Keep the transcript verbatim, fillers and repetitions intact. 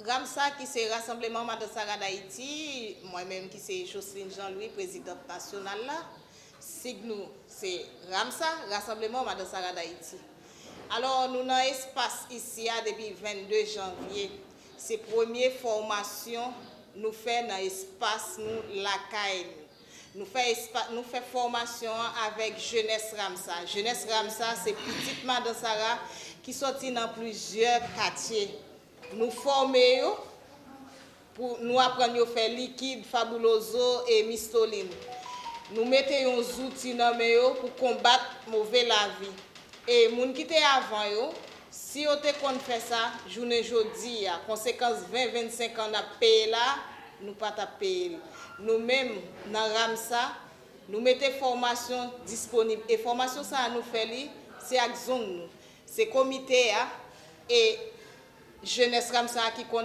Ramsa ki se Rasanbleman Madan Sara Dayiti, mwen menm ki se Jocelyn Jean Louis, prezidant nasyonal la, sig nou se Ramsa, Rasanbleman Madan Sara Dayiti. Alò, nou nan espas isi a depi vennde janvye. Se premye fòmasyon nou fè nan espas nou lakay nou. Nou fè, espa, nou fè fòmasyon an avèk Jenès Ramsa. Jenès Ramsa se pitit Madan Sara ki sòti nan plizyè katye. Nou fòme yo pou nou aprann yo fè likid, fabuloso e mistolin. Nou mete yon zouti nan men yo pou konbat move lavi. E moun ki te avan yo, si yo te konn fè sa, jounen jodi a, konsekans ven, vennsenk an n ap peye la, nou pa t ap peye l. Nou menm, nan Ramsa, nou mete fòmasyon disponib. E fòmasyon sa a nou fè li, se ak zong nou. Se komite a e jenès Ramsa a ki konn